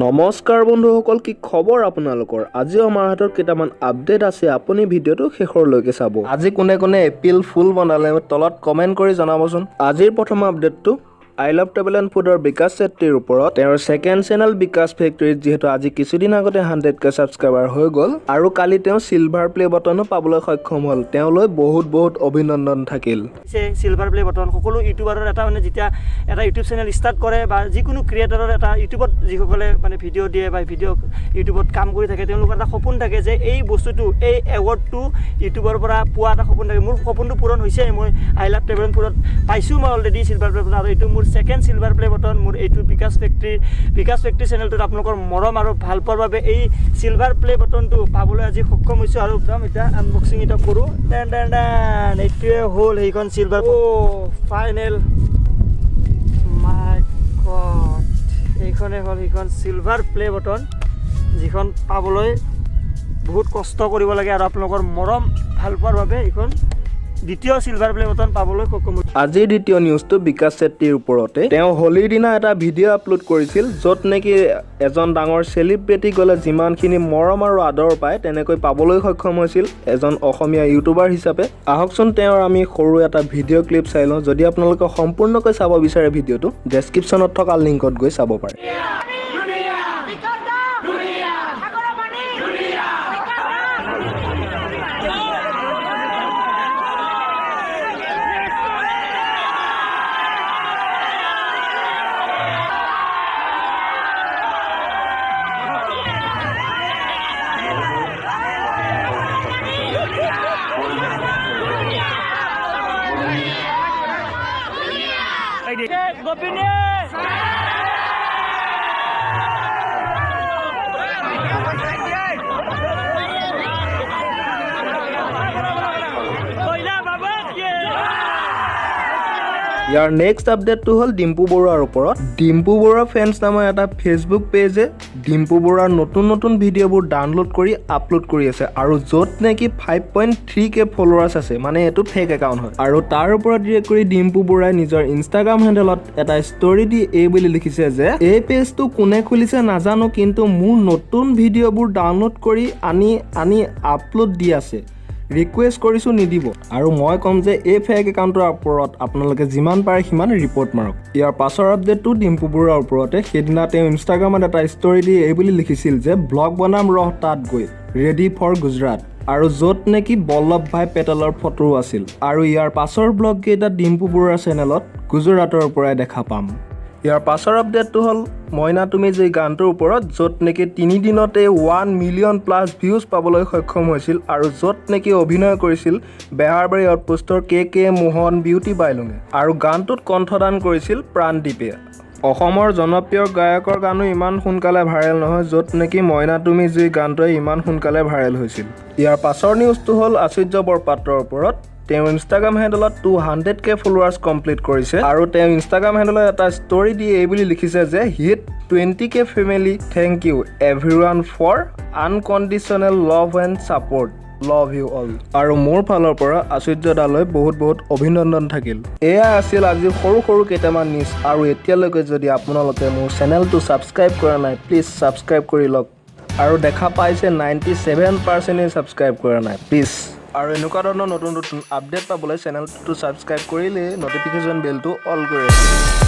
নমস্কাৰ বন্ধুসকল, কি খবৰ আপোনালোকৰ? আজিও আমাৰ হাতত কেইটামান আপডেট আছে। আপুনি ভিডিঅ'টো শেষৰলৈকে চাব। আজি কোনে কোনে এপ্ৰিল ফুল বনালে, তলত কমেণ্ট কৰি জনাবচোন। আজিৰ প্ৰথম আপডেটটো I love travel and ফুডৰ বিকাশ চেত্ৰীৰ ওপৰত। তেওঁৰ ছেকেণ্ড চেনেল বিকাশ ফেক্টৰীত যিহেতু আজি কিছুদিন আগতে 100 কে ছাবস্ক্ৰাইবাৰ হৈ গ'ল আৰু কালি তেওঁ চিলভাৰ প্লে বটনো পাবলৈ সক্ষম হ'ল, তেওঁলৈ বহুত বহুত অভিনন্দন থাকিল। চিলভাৰ প্লে বটন সকলো ইউটিউবাৰৰ এটা মানে যেতিয়া এটা ইউটিউব চেনেল ষ্টাৰ্ট কৰে বা যিকোনো ক্ৰিয়েটৰৰ এটা ইউটিউবত যিসকলে মানে ভিডিঅ' দিয়ে বা ভিডিঅ' ইউটিউবত কাম কৰি থাকে, তেওঁলোকৰ এটা সপোন থাকে যে এই বস্তুটো, এই এৱাৰ্ডটো ইউটিউবৰ পৰা পোৱা এটা সপোন থাকে। মোৰ সপোনটো পূৰণ হৈছে। মই I love travel ফুডত পাইছোঁ মই অলৰেডি চিলভাৰ প্লে বটন আৰু এইটো মোৰ ছেকেণ্ড চিলভাৰ প্লে বটন। মোৰ এইটো বিকাশ ফেক্টৰী চেনেলটোত আপোনালোকৰ মৰম আৰু ভাল পোৱাৰ বাবে এই চিলভাৰ প্লে বটনটো পাবলৈ আজি সক্ষম হৈছোঁ। আৰু একদম এতিয়া আনবক্সিং এটা কৰোঁ। ডেন ডেন ডেন, এইটোৱে হ'ল সেইখন চিলভাৰ। অ' ফাইনেল, মাই গড, এইখনে হ'ল সেইখন চিলভাৰ প্লে বটন, যিখন পাবলৈ বহুত কষ্ট কৰিব লাগে আৰু আপোনালোকৰ মৰম ভাল পোৱাৰ বাবে এইখন দ্বিতীয় চিলভাৰ প্লে বটন পাবলৈ সক্ষম হৈছোঁ। আজিৰ দ্বিতীয় নিউজটো বিকাশ চেত্ৰীৰ ওপৰতে। তেওঁ হোলীৰ দিনা এটা ভিডিঅ' আপলোড কৰিছিল, য'ত নেকি এজন ডাঙৰ চেলিব্ৰিটি গ'লে যিমানখিনি মৰম আৰু আদৰ পায়, তেনেকৈ পাবলৈ সক্ষম হৈছিল এজন অসমীয়া ইউটিউবাৰ হিচাপে। আহকচোন, তেওঁৰ আমি সৰু এটা ভিডিঅ' ক্লিপ চাই লওঁ। যদি আপোনালোকে সম্পূৰ্ণকৈ চাব বিচাৰে ভিডিঅ'টো, ডেছক্ৰিপশ্যনত থকা লিংকত গৈ চাব পাৰে। বিকাশ দা সাগৰৰ পানী, বিকাশ দা। গোপিনী। ইয়াৰ নেক্সট আপডেটটো হ'ল ডিম্পু বৰুৱাৰ ওপৰত। ডিম্পু বৰুৱা ফেন্স নামৰ এটা ফেচবুক পেজে ডিম্পু বৰুৱাৰ নতুন নতুন ভিডিঅ'বোৰ ডাউনলোড কৰি আপলোড কৰি আছে আৰু য'ত নেকি 5.3 কে ফলোৱাৰ্ছ আছে, মানে এইটো ফেক একাউণ্ট হয়। আৰু তাৰ ওপৰত ডিৰেক্ট কৰি ডিম্পু বৰুৱাই নিজৰ ইনষ্টাগ্ৰাম হেণ্ডেলত এটা ষ্টৰি দি এই বুলি লিখিছে যে এই পেজটো কোনে খুলিছে নাজানো, কিন্তু মোৰ নতুন ভিডিঅ'বোৰ ডাউনলোড কৰি আনি আনি আপলোড দি আছে, ৰিকুৱেষ্ট কৰিছোঁ নিদিব। আৰু মই ক'ম যে এই ফেক একাউণ্টটোৰ ওপৰত আপোনালোকে যিমান পাৰে সিমান ৰিপৰ্ট মাৰক। ইয়াৰ পাছৰ আপডেটটো ডিম্পু বৰুৱাৰ ওপৰতে। সেইদিনা তেওঁ ইনষ্টাগ্ৰামত এটা ষ্টৰি দি এই বুলি লিখিছিল যে ব্লগ বনাম ৰহ তাত গৈ, ৰেডি ফৰ গুজৰাট, আৰু য'ত নেকি বল্লভ ভাই পেটেলৰ ফটোও আছিল। আৰু ইয়াৰ পাছৰ ব্লগকেইটা ডিম্পু বৰুৱাৰ চেনেলত গুজৰাটৰ পৰাই দেখা পাম। ইয়াৰ পাছৰ আপডেটটো হ'ল মইনা তুমি যে গানটোৰ ওপৰত, য'ত নেকি 3 দিনতে 1 মিলিয়ন প্লাছ ভিউজ পাবলৈ সক্ষম হৈছিল আৰু য'ত নেকি অভিনয় কৰিছিল বেহাৰবাৰী আউটপোষ্টৰ কে কে মোহন, বিউটি বাইলুঙে আৰু গানটোত কণ্ঠদান কৰিছিল প্ৰাণদীপে। অসমৰ জনপ্ৰিয় গায়কৰ গানো ইমান সোনকালে ভাইৰেল নহয়, য'ত নেকি মইনা তুমি যি গানটোৱে ইমান সোনকালে ভাইৰেল হৈছিল। ইয়াৰ পাছৰ নিউজটো হ'ল আচুৰ্য বৰপাত্ৰৰ ওপৰত। তেওঁ ইনষ্টাগ্ৰাম হেণ্ডেলত 200 কে ফলোৱাৰ্ছ কমপ্লিট কৰিছে আৰু তেওঁ ইনষ্টাগ্ৰাম হেণ্ডেলত এটা ষ্টৰি দি এই বুলি লিখিছে যে hit 20 K family, thank you everyone for unconditional love and support, love you all। আৰু মোৰ ফালৰ পৰা আচুৰ্য দালৈ বহুত বহুত অভিনন্দন থাকিল। এয়া আছিল আজি সৰু সৰু কেইটামান নিউজ। আৰু এতিয়ালৈকে যদি আপোনালোকে মোৰ চেনেলটো ছাবস্ক্ৰাইব কৰা নাই, প্লিজ ছাবস্ক্ৰাইব কৰি লওক। আৰু দেখা পাইছে, 97%-এ ছাবস্ক্ৰাইব কৰা নাই, প্লিজ। আৰু এনেকুৱা ধৰণৰ নতুন নতুন আপডেট পাবলৈ চেনেলটো ছাবস্ক্ৰাইব কৰিলেই ন'টিফিকেশ্যন বেলটো অল কৰি ৰাখিব।